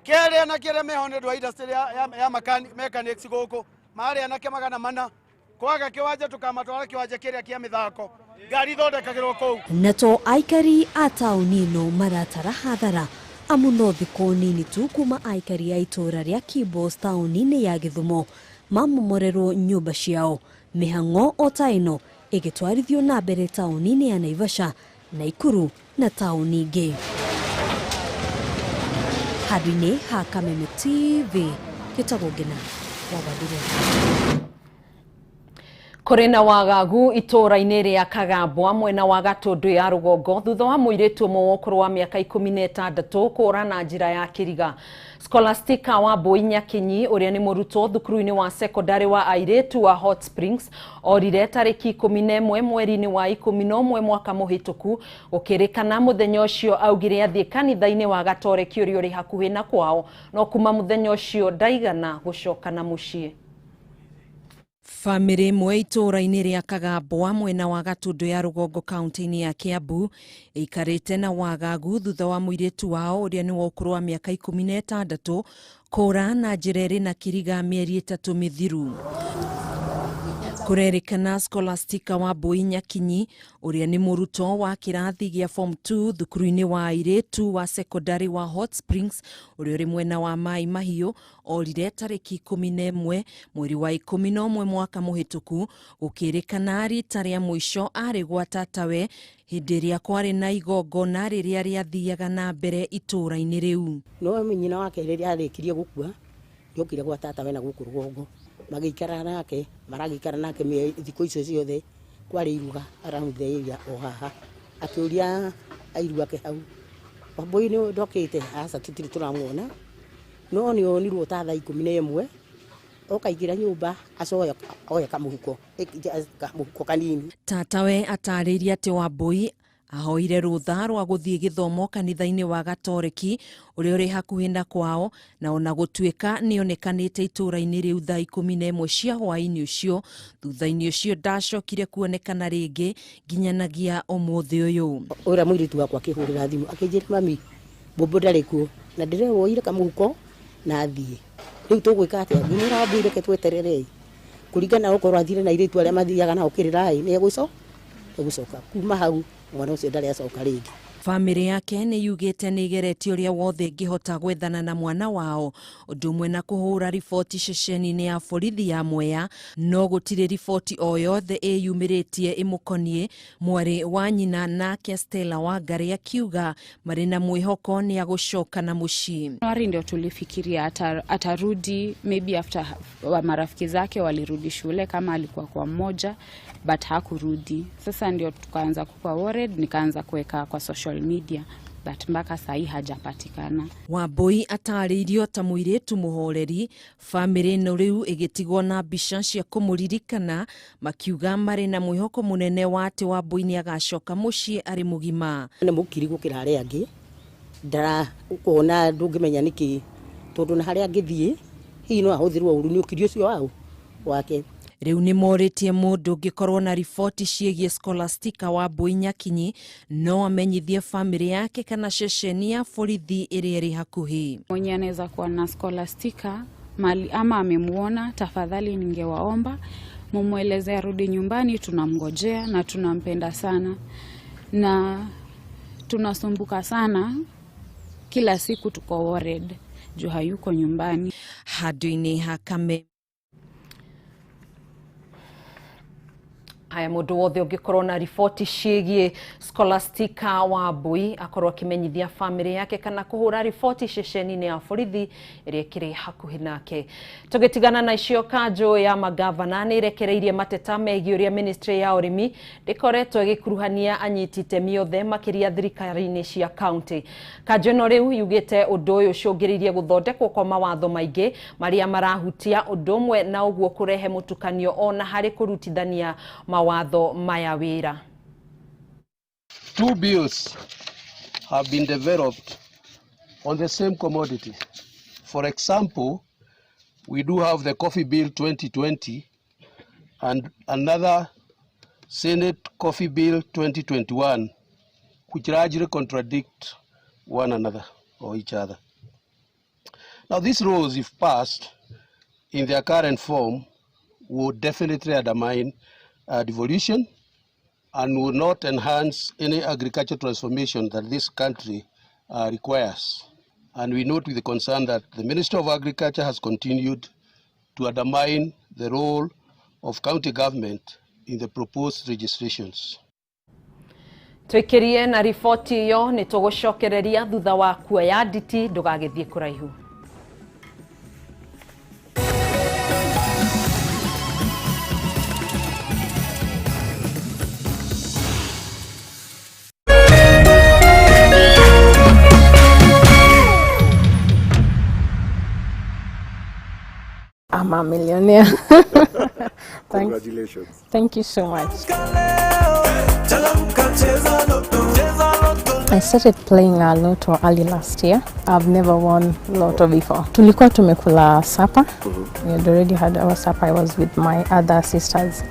Kerĩ anake arĩa meho nĩ ũndũ wa industry ya mechanics gũkũ marĩ anake 400 kwaga kĩwanja tũkamatwara kĩwanja kĩrĩa kĩa mĩthako ngari ithondekagĩrwo kũu. Na to aikari a taũni ĩno maratara hathara amu no thikũ nini tu kuma aikari a itũũra rĩa Kibos taũni-inĩ ya Gĩthumo mamomorerwo nyũmba ciao. Mĩhang'o o ta ĩno ĩgĩtwarithio na mbere taũni-inĩ ya Naivasha, Naikuru na taũni ingĩ. Handũ-inĩ ha Kameme TV, gĩtagwo Ngina wa Wandurwa. Kũrĩ na wagagu itũũra-inĩ rĩa Kagambwa mwena wa Gatũndũ ya rũgongo thutha wa mũirĩtu ũmwe wa ũkũrũ wa mĩaka 16 kũũra na njĩra ya kĩriga. Scholastica wa Mbui Nyakinyi ũrĩa nĩ mũrutwo thukuru-inĩ wa sekondari wa airĩtu wa Hot Springs orire tarĩki 11 mweri-inĩ wa 11 mwaka mũhĩtũku gũkĩrĩkana mũthenya ũcio augire athiĩ kanitha-inĩ wa Gatoreki ũrĩa ũrĩ hakuhĩ na kwao no kuma mũthenya ũcio ndaigana gũcoka na mũciĩ. Bamĩrĩ ĩmwe itũũra-inĩ rĩa Kagambwa mwena wa Gatũndũ ya rũgongo kaunti-inĩ ya Kiambu ĩikarĩte na wagagu thutha wa mũirĩtu wao ũrĩa nĩ wa ũkũrũ wa mĩaka 16 kũra na njĩra ĩrĩ na kĩriga mĩeri 3 mĩthiru. Kũrerĩkana Scholastica Wambui Nyakinyi ũrĩa nĩ mũrutwo wa kĩrathi gĩa form 2 thukuru-inĩ wa airĩtu wa secondary wa Hot Springs ũrĩa ũrĩ mwena wa Mai Mahiũ orire tarĩki 11 mweri wa 11 mwaka mũhĩtũku gũkĩrĩkana rita rĩa mũico arĩ gwa tatawe hĩndĩ ĩrĩa kwarĩ na igongona rĩrĩa rĩathiaga na mbere itũũra-inĩ rĩu. No nyina wake rĩrĩa arĩkirie gũkua nĩokire gwa tatawe na gũkũ rũgongo magĩikara nake maragĩikara nake thikũ icio ciothe kwarĩ iruga around the area o haha akĩũria airu ake hau Wambui nĩ ndokĩte aca tũtirĩ tũramuona no nĩ onirwo ta thaa 11 okaingĩra nyũmba acoya oya kamũhuko kamũhuko kanini. Tatawe atarĩirie atĩ Wambui ahoire rũtha rwa gũthiĩ gĩthomo kanitha-inĩ wa Gatoreki ũrĩa ũrĩ hakuhĩ na kwao na ona gũtuĩka nĩonekanĩte itũũra-inĩ rĩu thaa 11 cia hwaĩ-inĩ ũcio thutha-inĩ ũcio ndacokire kuonekana rĩngĩ nginyanagia ũmũthĩ ũyũ. Ũrĩa mũirĩtu wakwa akĩhũrĩra thimũ akĩnjĩra mami mbũmbũ ndarĩ kuo na ndĩrewoire kamũhuko na athiĩ rĩu tũgwĩka atĩa ngĩmwĩra Wambui reke tweterere kũringana okorwo athire na airĩtu arĩa mathiaga nao kĩrĩra-ĩ nĩ egũcoka kuma hau mwana ũcio ndarĩ acoka rĩngĩ. Bamĩrĩ yake nĩ yugĩte nĩ ĩgeretie ũrĩa wothe ĩngĩhota gwethana na mwana wao ũndũ ũmwe na kũhũra riboti ceceni-inĩ ya borithi ya Mwea no gũtirĩ riboti o yothe ĩyumĩrĩtie ĩmũkoniĩ. Mwarĩ wa nyina nake Stella Wangari akiuga marĩ na mwĩhoko nĩ agũcoka na mũciĩ. Januari ndio tulifikiria atarudi maybe after marafiki zake walirudi shule kama alikuwa kwa mmoja but hakurudi. Sasa ndio tukaanza kuwa worried, nikaanza kuweka kwa social media but mpaka sahi hajapatikana. Wambui atarĩirio ta mũirĩtu mũhoreri bamĩrĩ ĩno rĩu ĩgĩtigwo na mbica cia kũmũririkana makiuga marĩ na mwĩhoko mũnene wa atĩ Wambui nĩ agacoka mũciĩ arĩ mũgima. Nĩ mũkiri gũkĩra arĩa angĩ ndara ũkona ndũngĩmenya nĩkĩ tondũ na harĩa angĩthiĩ hihi no ahũthĩrwo ũru nĩ ũkiri ũcio wao wake. Rĩu nĩ morĩtie mũndũ ũngĩkorwo na riboti ciĩgiĩ Scholastica Wambui Nyakinyi no amenyithie bamĩrĩ yake kana ceceni ya borithi ĩrĩa ĩrĩ hakuhĩ. Mwenye anaweza kuwa na Scholastica mali ama amemuona, tafadhali ningewaomba mumueleze arudi nyumbani, tunamngojea na tunampenda sana na tunasumbuka sana, kila siku tuko worried juu hayuko nyumbani. Handũ-inĩ hakame Haya mũndũ wothe ũngĩkorwo na riboti ciĩgiĩ Scholastica Wambui akorwo akĩmenyithia bamĩrĩ yake kana kũhũra riboti ceceni-inĩ ya borithi ĩrĩa ĩkĩrĩ hakuhĩ nake. Tũgĩtigana na icio, kanjũ ya magavana nĩ ĩrekereirie mateta megiĩ ũrĩa ministry ya ũrĩmi ndĩkoretwo ĩgĩkuruhania anyiti itemi othe makĩria thirikari-inĩ cia kaunti. Kanjũ ĩno rĩu yugĩte ũndũ ũyũ ũcũngĩrĩirie gũthondekwo kwa mawatho maingĩ marĩa marahutia ũndũ ũmwe na ũguo kũrehe mũtukanio ona harĩ kũrutithania mawatho maya wĩra. Two bills have been developed on the same commodity. For example, we do have the Coffee Bill 2020 and another Senate Coffee Bill 2021, which largely contradict one another or each other. Now, these laws, if passed in their current form, would definitely undermine devolution and will not enhance any agricultural transformation that this country requires. And we note with concern that the Minister of Agriculture has continued to undermine the role of county government in the proposed legislations. Twikirie na riboti iyo nĩ tũgũcokereria thutha wa kuoya nditi ndũgagĩthiĩ kũraihu. I'm a millionaire. Congratulations. Thank you so much. I started playing Lotto early last year. I've never won Lotto before. Tulikuwa tumekula supper. We had already had our supper. I was with my other sisters.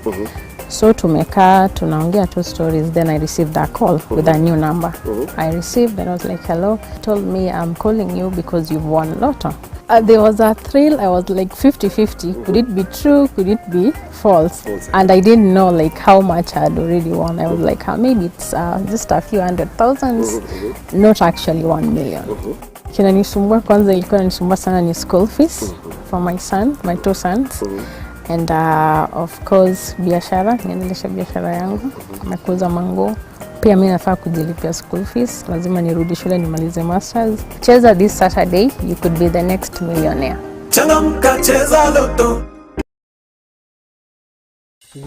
So tumekaa tunaongea two stories, then I received a call with a new number. I received and I was like, hello. Told me, I'm calling you because you've won Lotto. There was a thrill. I was like 50-50. Could it be true? Could it be false? And I didn't know like how much I had already won. I was like, maybe it's just a few hundred thousands, not actually 1 million. Kinanisumbua kwanza, ilikuwa inanisumbua sana ni school fees for my son, my two sons. And of course biashara, niendelesha biashara yangu na kuuza manguo. Pia mi nafaa kujilipia school fees, lazima nirudi shule nimalize masters. Cheza this Saturday, you could be the next millionaire. Changamka, cheza Lotto.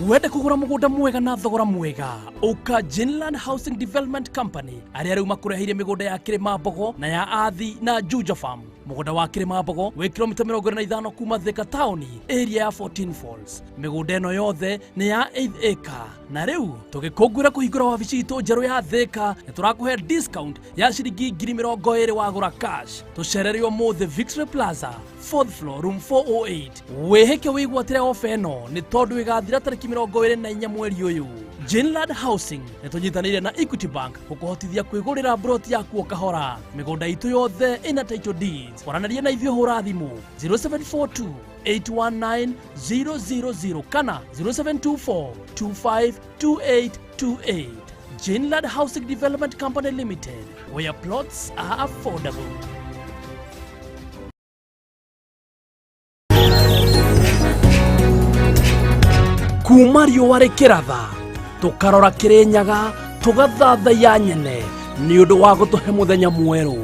Wende kugura mugunda mwega na thogora mwega, uka Jinland Housing Development Company aria riu makureheire migunda ya Kirima Mbogo na ya Athi na Juja Farm. Mugunda wa Kirima Mbogo wi kilomita 25 kuma Thika town area ya 14 Falls. Migunda ino yothe ni ya 8 acre na riu tugikungwira kuhingura wabici itu njeru ya Thika ni turakuhe discount ya ciringi 20,000 wagura cash. Tucerere umuthi Victory Plaza 4th floor room 408. Wihike wigwatire ofa ino ni tondu igathira tariki 24 mweri uyu. Jinland Housing nĩtũnyitanĩire na Equity Bank gũkũhotithia kwĩgũrĩra broti yaku o kahora. Mĩgũnda itũ yothe ĩna title deeds. Kwaranĩria na ithuĩ hũra thimũ 0742 819 000 kana 0724 252828. Jinland Housing Development Company Limited, where plots are affordable. Kuma riũa rĩkĩratha tũkarora Kĩrĩnyaga tũgathathaiya nyene nĩ ũndũ wa gũtũhe mũthenya mwerũ.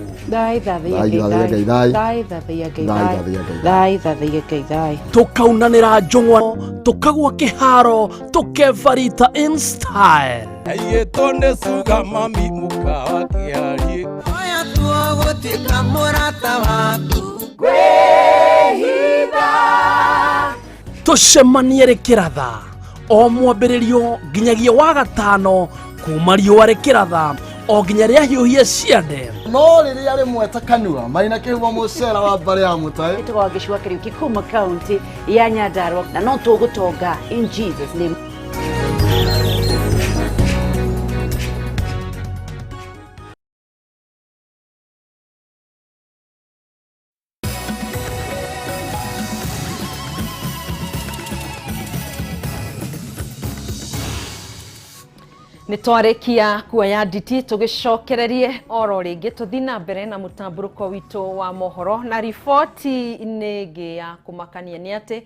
Tũkaunanĩra njũng'wa, tũkagwa kĩharo, tũkebarita in style. Aiyĩtwo nĩ cuga mami mũkawa kĩarie. Oya tuogũtuĩka mũrata waku. Kwĩhitha. Tũcemanie rĩkĩratha o mwambĩrĩrio nginyagia wa gatano kuma riũa rĩkĩratha o nginya rĩahiũhie ciande. No rĩrĩa rĩmwe ta kanua marĩ na kĩhumo mũcera wa mbarĩ ya mũtaĩ. Ĩtagwo Gĩcũa Kĩriũki kuma kaunti ya Nyandarua na no tũgũtonga in Jesus name. Nitwarekia kuoya nditi tugicokererie oro ringi tuthi na mbere na mutamburuko witu wa mohoro na riboti ingi ya kumakania ni ati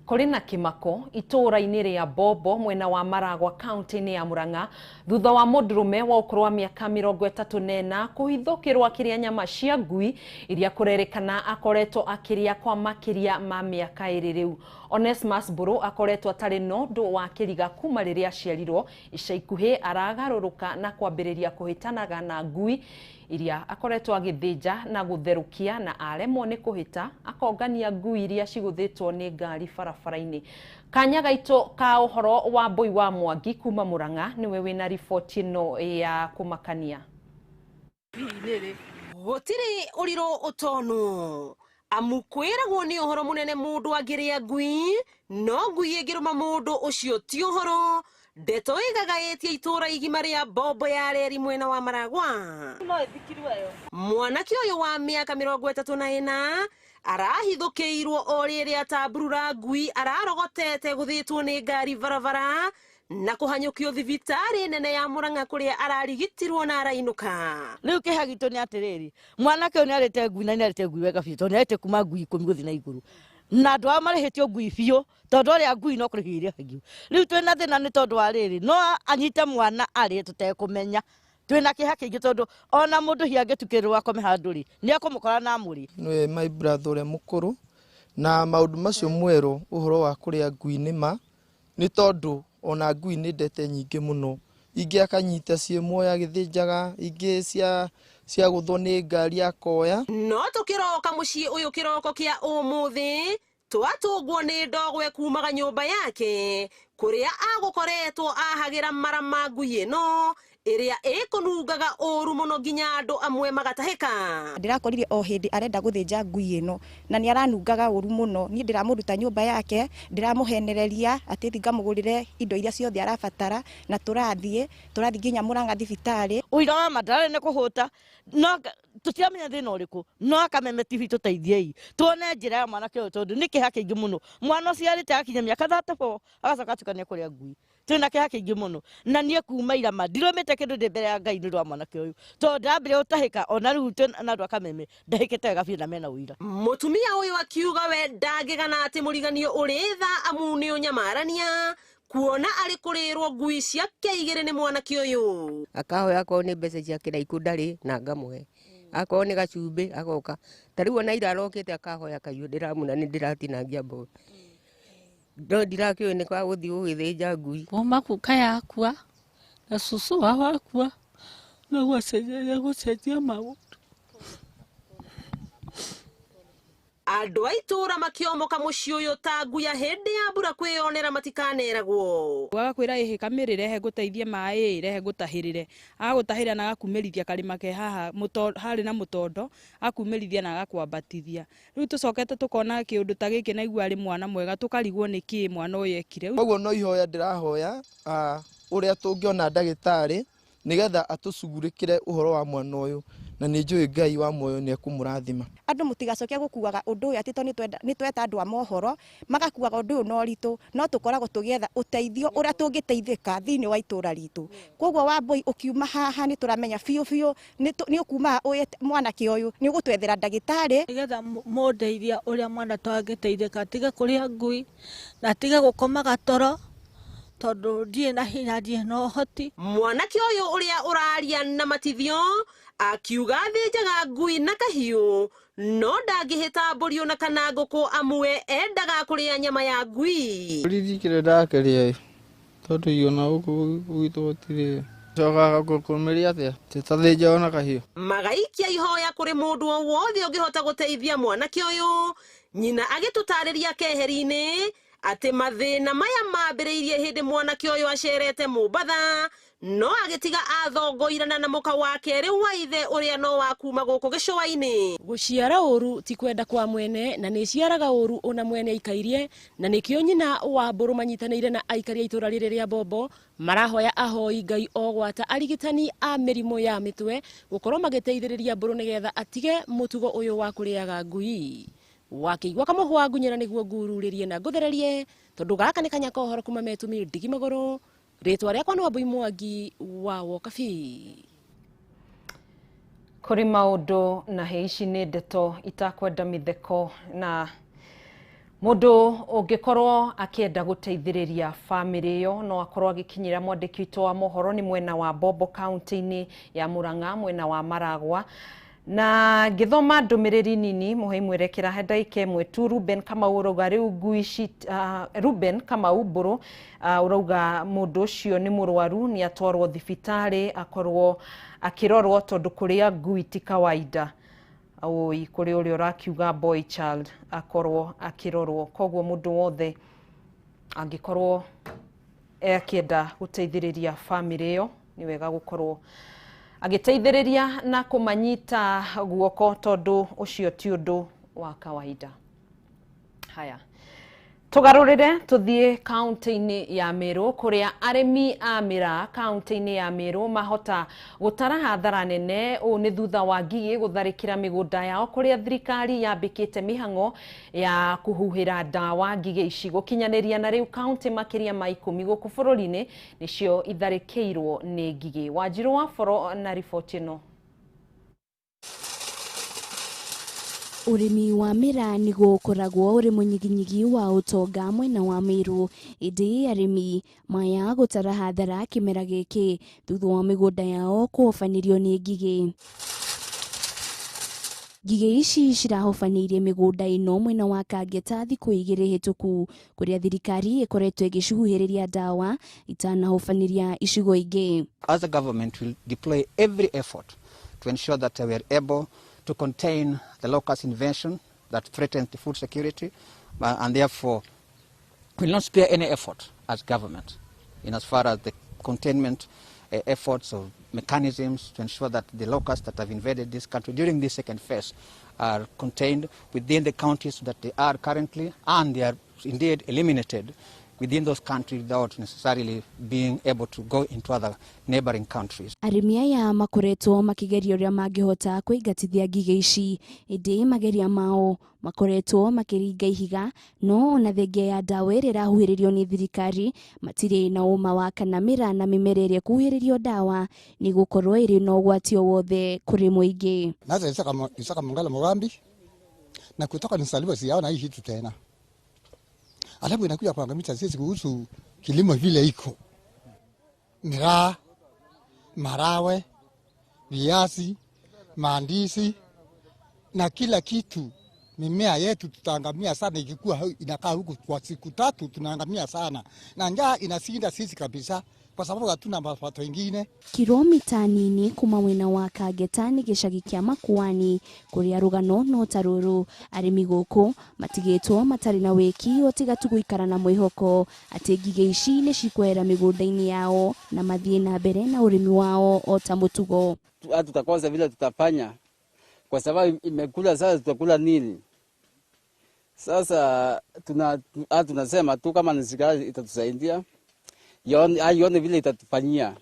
kuri na kimako itũra-inĩ rĩa Bobo mwena wa Maragwa kaunti-inĩ ya Murang'a thutha wa mũndũrũme wa ũkũrũ wa mĩaka 34 kũhithũkĩrwo akĩrĩa nyama cia ngui iria kũrerĩkana akoretwo akĩrĩa kwa makĩria ma mĩaka 2 rĩu. Onesmus Mburu akoretwo atarĩ na ũndũ wa kĩriga kuma rĩrĩa aciarirwo. Ica ikuhĩ aragarũrũka na kwambĩrĩria kũhĩtanaga na ngui iria akoretwo agĩthĩnja na gũtherũkia na aremwo nĩ kũhĩta akongania ngui iria cigũthĩtwo nĩ ngari barabara-inĩ. Kanya gaitũ ka ũhoro wa Mbui wa Mwangi kuma Murang'a nĩwe wĩna riboti ĩno ya kũmakania. Gũtirĩ ũrirũ ũtonwo amu kwĩragwo nĩ ũhoro mũnene mũndũ angĩrĩa ngui no ngui ĩngĩrũma mũndũ ũcio ti ũhoro. Ndeto ĩgagaĩtie itũra igima rĩa Bobo ya reri mwena wa Maragwa. Mwanake ũyũ wa mĩaka 34 arahithũkĩirwo o rĩrĩa atamburura ngui ararogotete gũthĩtwo nĩ ngari barabara na kũhanyũkio thibitarĩ nene ya Murang'a kũrĩa ararigitirwo na arainũka. Rĩu kĩeha gitũ nĩ atĩrĩrĩ, mwanake ũyũ nĩarĩte ngui na nĩarĩte ngui wega biũ tondũ nĩarĩte kuma ngui 10 gũthiĩ na igũrũ. Na andũ aya marĩhĩtio ngui biũ tondũ arĩa ngui no kũrĩhio irĩhagio. Rĩu twĩna thĩna nĩ tondũ wa rĩrĩ, no anyite mwana arĩe tũtekũmenya. Twĩna kĩeha kĩingĩ tondũ ona mũndũ hihi angĩtukĩrĩrwo akome handũ rĩ, nĩekũmũkora na amũrĩe. Nĩwe my brother ũrĩa mũkũrũ na maũndũ macio mwerũ ũhoro wa kũrĩa ngui nĩ ma nĩ tondũ ona ngui nĩ ndete nyingĩ mũno. Ingĩ akanyita ciĩ muoyo agĩthĩnjaga, ingĩ cia gũthwo nĩ ngari akoya. No tũkĩroka mũciĩ ũyũ kĩroko kĩa ũmũthĩ twatũngwo nĩ ndogwe kumaga nyũmba yake kũrĩa agũkoretwo ahagĩra mara ma ngui ĩno ĩrĩa ĩkũnungaga ũru mũno nginya andũ amwe magatahĩka. Ndĩrakorire o hĩndĩ arenda gũthĩnja ngui ĩno na nĩ aranungaga ũru mũno. Niĩ ndĩramũruta nyũmba yake, ndĩramũhenereria atĩ thiĩ ngamũgũrĩre indo iria ciothe arabatara, na tũrathiĩ nginya Mũrang'a thibitarĩ. Ũira wa ma ndararĩ nĩ kũhũta, no tũtiramenya thĩna ũrĩkũ, no Kameme TV tũteithiei tuone njĩra ya mwanake ũyũ, tondũ nĩ kĩeha kĩingĩ mũno. Mwana ũcio arĩte akinya mĩaka 34 agacoka atuĩka nĩ ekũrĩa ngui. Twĩna kĩeha kĩingĩ mũno, na niĩ kuma ira ma ndirũmĩte kĩndũ ndĩ mbere ya Ngai nĩ ũndũ wa mwanake ũyũ, tondũ ndambire gũtahĩka ona rĩu twĩ na andũ a Kameme ndahĩkĩte wega biũ na mena ũira. Mũtumia ũyũ akiuga we ndangĩgana atĩ mũriganio ũrĩ tha amu nĩ ũnyamarania kuona arĩ kũrĩrwo ngui ciake igĩrĩ nĩ mwanake ũyũ. Akahoya akorwo nĩ mbeca cia kĩraikũ ndarĩ na ngamũhe, akorwo nĩ gacumbĩ agoka. Ta rĩu ona ira arokĩte akahoya akaiyo ndĩramuna nĩ ndĩratinangia mboga, no ndirakĩũĩ nĩ kwa gũthiĩ gũgĩthĩnja ngui. Kuma guka yakwa na cũcũ wao akua, no gũcenjia gũcenjia maũndũ. Andũ a itũũra makĩomoka mũciĩ ũyũ ta nguya hĩndĩ ya mbura kwĩyonera matikaneragwo. Agakwĩra ĩhĩ kamĩrĩ rehe ngũteithie maĩ, rehe ngũtahĩrĩre. Agagũtahĩrĩra na agakumĩrithia karĩma ke haha harĩ na mũtondo, akumĩrithia na agakwambatithia. Rĩu tũcokete tũkona kĩũndũ ta gĩkĩ na igua arĩ mwana mwega, tũkarigwo nĩ kĩ mwana ũyũ ekire. Koguo no ihoya ndĩrahoya ũrĩa tũngĩona ndagĩtarĩ nĩgetha atũcugurĩkĩre ũhoro wa mwana ũyũ, na nĩ njũĩ Ngai wa muoyo nĩ ekũmũrathima. Andũ mũtigacoke gũkuaga ũndũ ũyũ atĩ tondũ nĩ tweta andũ a mohoro magakuaga ũndũ ũyũ na ũritũ, no tũkoragwo tũgĩetha ũteithio ũrĩa tũngĩteithĩka thĩinĩ wa itũũra ritũ. Koguo Wambũi ũkiuma haha nĩ tũramenya biũ biũ nĩ ũkuma haha mwanake ũyũ nĩ ũgũtwethera ndagĩtarĩ nĩgetha mũndeithia ũrĩa mwana twangĩteithĩka, atige kũrĩa ngui na atige gũkomaga toro, tondũ ndirĩ na hinya, ndirĩ na ũhoti. Mwanake ũyũ ũrĩa ũraria na matithio akiuga athĩnjaga ngui na kahiũ no ndangĩhĩta mbũri ona kana ngũkũ amwe endaga kũrĩa nyama ya ngui. Mbũri ndikĩrĩ ndakĩrĩa tondũ iona gũkũ gwitũ gũtirĩ. Cokaga kũmĩrĩa atĩa tĩtathĩnja ona kahiũ. Magaikia ihoya kũrĩ mũndũ o wothe ũngĩhota gũteithia mwanake ũyũ. Nyina agĩtũtarĩria keheri-inĩ atĩ mathĩna maya mambĩrĩirie hĩndĩ mwanake ũyũ acerete Mombatha, no agĩtiga athongoirana na mũka wa kerĩ wa ithe ũrĩa no wa kuma gũkũ gĩcũa-inĩ. Gũciara ũru ti kwenda kwa mwene, na nĩ ciaraga ũru ona mwene aikairie, na nĩkĩo nyina wa Mbũrũ manyitanĩire na aikari a itũũra rĩrĩ rĩa Bombo marahoya ahoi Ngai o gwata arigitani a mĩrimũ ya mĩtwe gũkorwo magĩteithĩrĩria Mbũrũ nĩgetha atige mũtugo ũyũ wa kũrĩaga ngui. Wakĩigua kamũhwa ngunyĩra nĩguo ngururĩrie na ngũthererie, tondũ gaka nĩ kanya ka ũhoro kuma metumi ndigi magũrũ. Rĩtwa rĩakwa nĩ Wambui Mwangi wa Wokabi. Kũrĩ maũndũ na hĩ ici nĩ ndeto itakwenda mĩtheko, na mũndũ ũngĩkorwo akĩenda gũteithĩrĩria bamĩrĩ ĩyo no akorwo agĩkinyĩra mwandĩki witũ wa mohoro nĩ mwena wa Bombo kaunti-inĩ ya Murang'a mwena wa Maragwa. Na ngĩthoma ndũmĩrĩri nini mũhei mwerekera he ndagĩka ĩmwe tu. Ruben Kamau ũrauga rĩu ngui ici, Ruben Kamau Mbũrũ ũrauga mũndũ ũcio nĩ mũrwaru, nĩ atwarwo thibitarĩ akorwo akĩrorwo tondũ kũrĩa ngui ti kawaida. Oi kũrĩ ũrĩa ũrakiuga boy child akorwo akĩrorwo. Koguo mũndũ wothe angĩkorwo akĩenda gũteithĩrĩria bamĩrĩ ĩyo nĩ wega gũkorwo agĩteithĩrĩria na kũmanyita guoko tondũ ũcio ti ũndũ wa kawaida. Haya, tũgarũrĩre tũthiĩ kaunti-inĩ ya Meru kũrĩa arĩmi a mĩraa kaunti-inĩ ya Meru mahota gũtara hathara nene. Ũũ nĩ thutha wa ngigĩ gũtharĩkĩra mĩgũnda yao kũrĩa thirikari yambĩkĩte mĩhang'o ya kũhuhĩra ndawa ngigĩ ici. Gũkinyanĩria na rĩu kaunti makĩria ma 10 gũkũ bũrũri-inĩ nĩcio itharĩkĩirwo nĩ ngigĩ. Wanjirũ wa Boro na riboti ĩno. Ũrĩmi wa mĩraa nĩguo ũkoragwo ũrĩ mũnyiginyigi wa ũtonga mwena wa Meru, ĩndĩ arĩmi maya gũtara hathara kĩmera gĩkĩ thutha wa mĩgũnda yao kũhobanĩrio nĩ ngigĩ. Ngigĩ ici cirahobanĩirie mĩgũnda ĩno mwena wa Kangeta thikũ 2 hĩtũku kũrĩa thirikari ĩkoretwo ĩgĩcuhĩrĩria ndawa itanahobanĩria icigo ingĩ. As a government will deploy every effort to ensure that we are able to contain the locust invasion that threatens the food security, and therefore will not spare any effort as government in as far as the containment efforts or mechanisms to ensure that the locusts that have invaded this country during this second phase are contained within the counties that they are currently, and they are indeed eliminated within those countries without necessarily being able to go into other neighboring countries. Arĩmi aya makoretwo makĩgeria ũrĩa mangĩhota kũingatithia ngigĩ ici, ĩndĩ mageria mao makoretwo makĩringa ihiga, no ona thengia ya ndawa ĩrĩa ĩrahuhĩrĩrio nĩ thirikari matirĩ na ũma wa kana mĩra na mĩmera ĩrĩa ĩkuhĩrĩrio ndawa nĩ gũkorwo ĩrĩ na ũgwati o wothe kũrĩ mũingĩ. Naza Isaka Mungala Mugambi na kutoka nisaliwa siyaona hii kitu tena. Alafu inakuja kuangamiza sisi kuhusu kilimo vile iko. Miraa, marawe, viazi, maandisi na kila kitu. Mimea yetu tutaangamia sana ikikuwa inakaa huku kwa siku tatu, tunaangamia sana. Na njaa inasinda sisi kabisa kwa sababu hatuna mapato ingine. Kilomita nini kuma mwena wa Kageta nĩ gĩcagi kĩa Makuani kũrĩa rũgano no ta rũrũ. Arĩmi gũkũ matigĩtwo matarĩ na wĩki o tiga tu gũikara na mwĩhoko atĩ ngigĩ ici nĩ cikwehera mĩgũnda-inĩ yao na mathiĩ na mbere na ũrĩmi wao o ta mũtugo. Hatutakosa vile tutafanya kwa sababu imekula sasa, tutakula nini? Sasa tunasema tu kama ni serikali itatusaidia ione vile itatufanyia,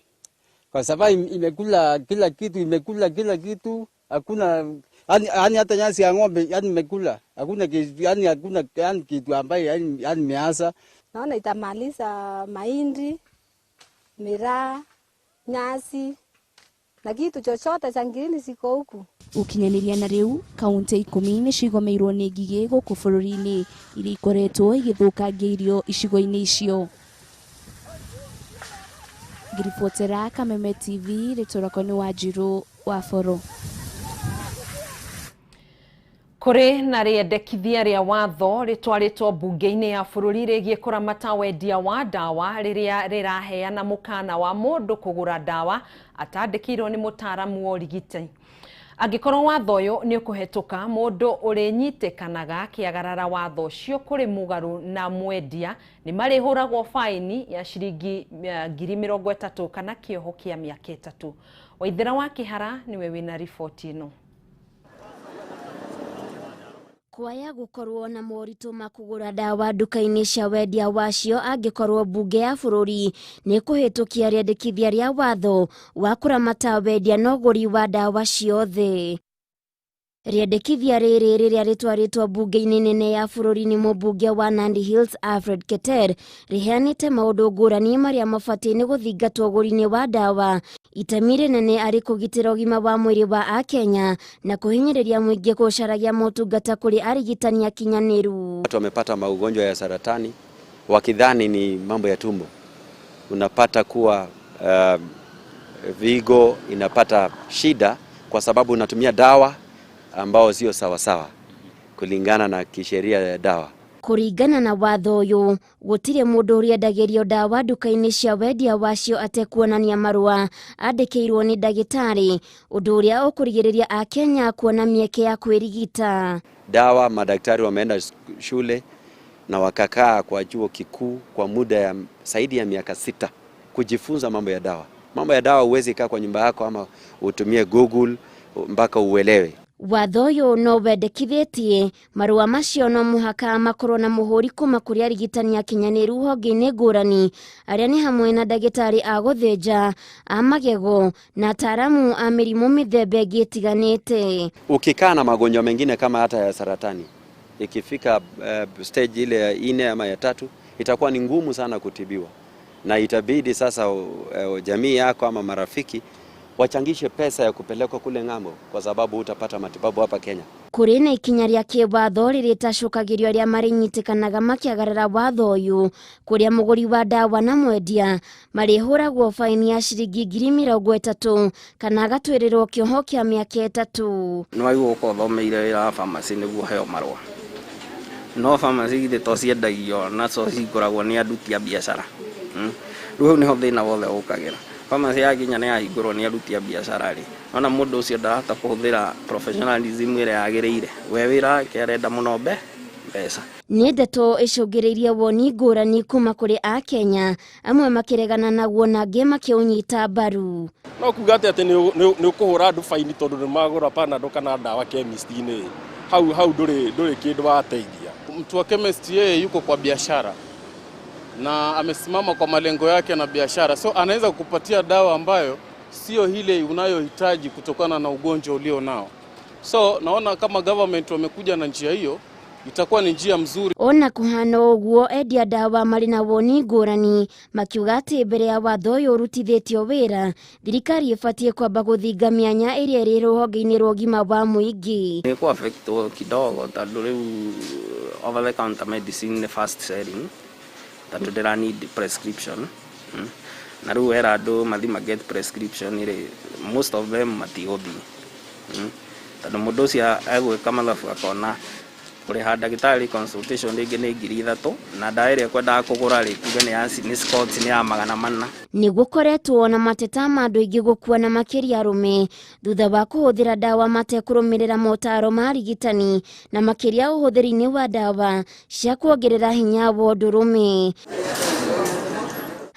kwa sababu imekula kila kitu, imekula kila kitu, hakuna yani hata nyasi ya ng'ombe yani imekula, hakuna yani hakuna yani kitu ambaye yani imeanza. Naona itamaliza mahindi, miraa, nyasi na kitu chochote cha ngirini siko huku. Ukinyaniria na riu kaunti 10 nĩ cigomeirwo nĩ ngigĩ gũkũ bũrũri-inĩ iria ikoretwo igĩthũkangia irio icigo-inĩ icio. Ngiribotera Kameme TV, rĩtwa rĩakwa nĩ Wanjiru wa Boro. Kũrĩ na rĩendekithia rĩa watho rĩtwarĩtwo mbunge-inĩ ya bũrũri rĩgiĩ kũramata wendia wa ndawa rĩrĩa rĩraheana mũkana wa mũndũ kũgũra ndawa atandĩkĩirwo nĩ mũtaaramu wa ũrigitani. Angĩkorwo watho ũyũ nĩ ũkũhetũka, mũndũ ũrĩnyitĩkanaga akĩagarara watho ũcio kũrĩ mũgarũ na mwendia nĩ marĩhũragwo faini ya ciringi 30,000 kana kĩoho kĩa mĩaka 3. Waithera wa Kĩhara nĩwe wĩna riboti ĩno. Kwaya gukorwo na moritũ ma kũgũra ndawa nduka-inĩ cia wendia wacio angĩkorwo mbunge ya bũrũri nĩ kũhĩtũkia rĩendekithia rĩa watho wa kũramata wendia na ũgũri wa ndawa ciothe. Rĩendekithia rĩrĩ rĩrĩa rĩtwarĩtwo mbunge-inĩ nene ya bũrũri nĩ mũmbunge wa Nandi Hills Alfred Keter rĩheanĩte maũndũ ngũrani marĩa mabatiĩ nĩ gũthingatwo ũgũri-inĩ wa ndawa, itemi rĩnene arĩ kũgitĩra ũgima wa mwĩrĩ wa Akenya na kũhinyĩrĩria mũingĩ gũcaragia motungata kũrĩ arigitani akinyanĩru. Watu wamepata maugonjwa ya saratani wakidhani ni mambo ya tumbo. Unapata kuwa vigo inapata shida kwa sababu unatumia dawa ambao sio sawa sawa kulingana na kisheria ya dawa. Kũringana na watho ũyũ, gũtirĩ mũndũ ũrĩendagĩrio ndawa nduka-inĩ cia wendia wacio atekuonania marũa andĩkĩirwo nĩ ndagĩtarĩ, ũndũ ũrĩa ũkũrigĩrĩria Akenya kuona mĩeke ya kwĩrigita. Dawa madaktari wameenda shule na wakakaa kwa chuo kikuu kwa muda ya zaidi ya miaka 6 kujifunza mambo ya dawa. Mambo ya dawa huwezi kaa kwa nyumba yako ama utumie Google mpaka uelewe. Watho ũyũ no wendekithĩtie marũa macio no mũhaka makorwo na mũhũri kuma kũrĩ arigitani akinyanĩru honge-inĩ ngũrani arĩa nĩ hamwe na ndagĩtarĩ a gũthĩnja, a magego na ataaramu a mĩrimũ mĩthemba ĩngĩ ĩtiganĩte. Ukikaa na magonjwa mengine kama hata ya saratani, ikifika stage ile ya 4 ama ya 3 itakuwa ni ngumu sana kutibiwa, na itabidi sasa jamii yako ama marafiki wachangishe pesa ya kupelekwa kule ng'ambo kwa sababu utapata matibabu hapa Kenya. Kũrĩ na ikinya rĩa kĩwatho rĩrĩtacũkagĩrio arĩa marĩnyitĩkanaga makĩagarara watho ũyũ, kũrĩa mũgũri wa ndawa na mwendia marĩhũragwo faini ya ciringi 30,000 kana agatuĩrĩrwo kĩoho kĩa mĩaka 3. Nĩ wagĩrĩirwo gũkorwo ũthomeire wĩra wa pharmacy nĩguo ũheo marũa, no pharmacy githĩ to ciendagio na to cihingũragwo nĩ aruti a biacara. Rĩu hau nĩho thĩna wothe ũkagĩra. Pharmacy yakinya nĩ yahingũrwo nĩ aruti a biacara rĩ, ona mũndũ ũcio ndarahota kũhũthĩra professionalism ĩrĩa yagĩrĩire. We wĩra wake arenda mũno Mbeca. Nĩ ndeto ĩcũngĩrĩirie woni ngũrani kuma kũrĩ akenya, amwe makĩregana naguo na angĩ makĩũnyita mbaru. No kuga atĩ nĩ ũkũhũra andũ faini tondũ nĩ magũra Panadol kana ndawa chemist-inĩ, hau hau ndũrĩ kĩndũ wateithia. Mtu wa chemist yeye yuko kwa biashara na amesimama kwa malengo yake na biashara, so anaweza kukupatia dawa ambayo sio ile unayohitaji kutokana na ugonjwa ulio nao. So naona kama government wamekuja na njia hiyo, itakuwa ni njia mzuri. Ona kũhana ũguo, endia ndawa marĩ na woni ngũrani, makiuga atĩ mbere ya watho ũyũ ũrutithĩtio wĩra, thirikari ĩbatiĩ kwamba gũthinga mĩanya ĩrĩa ĩrĩ rũhonge-inĩ rwa ũgima wa mũingĩ. Nĩ kũ affectwo kidogo tondũ rĩu over the counter medicine nĩ fast selling tondũ ndĩra need prescription. Na rĩu wera andũ mathi ma get prescription rĩ, most of them matigũthiĩ, tondũ mũndũ ũcio egwĩka mathabu akona kũrĩha ndagĩtarĩ consultation rĩngĩ nĩ 3000, na ndawa ĩrĩa ekwendaga kũgũra rĩ, tuge nĩ ya nĩ Scott, nĩ ya 400. Nĩ gũkoretwo na mateta ma andũ aingĩ gũkua, na makĩria arũme, thutha wa kũhũthĩra ndawa matekũrũmĩrĩra motaro ma arigitani, na makĩria ũhũthĩri-inĩ wa ndawa cia kuongerera hinya wa ũndũrũme.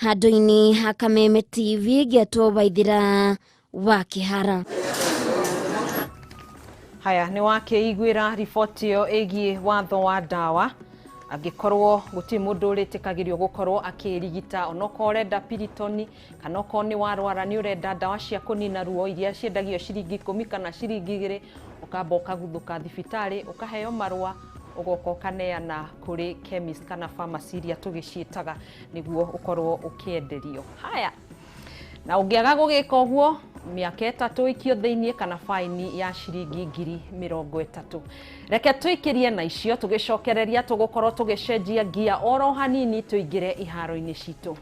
Handũ-inĩ ha Kameme TV, ngĩetwo Waithĩra wa Kĩhara. Haya, nĩ wakĩiguĩra riboti ĩyo ĩgiĩ watho wa ndawa. Angĩkorwo gũtirĩ mũndũ ũrĩtĩkagĩrio gũkorwo akĩrigita, onokorwo ũrenda Piritoni kana okorwo nĩ warwara nĩ ũrenda ndawa cia kũnina ruo iria ciendagio ciringi 10 kana ciringi 2, ũkamba ũkaguthũka thibitarĩ, ũkaheo marũa, ũgoka ũkaneana kũrĩ chemist kana pharmacy iria tũgĩciĩtaga, nĩguo ũkorwo ũkĩenderio. Haya, na ũngĩaga gũgĩka ũguo, mĩaka 3 ikio thĩiniĩ kana faini ya ciringi 30,000. Reke tũikĩrie na icio, tũgĩcokereria tũgũkorwo tũgĩcenjia ngia oro hanini, tũingĩre iharo-inĩ citũ.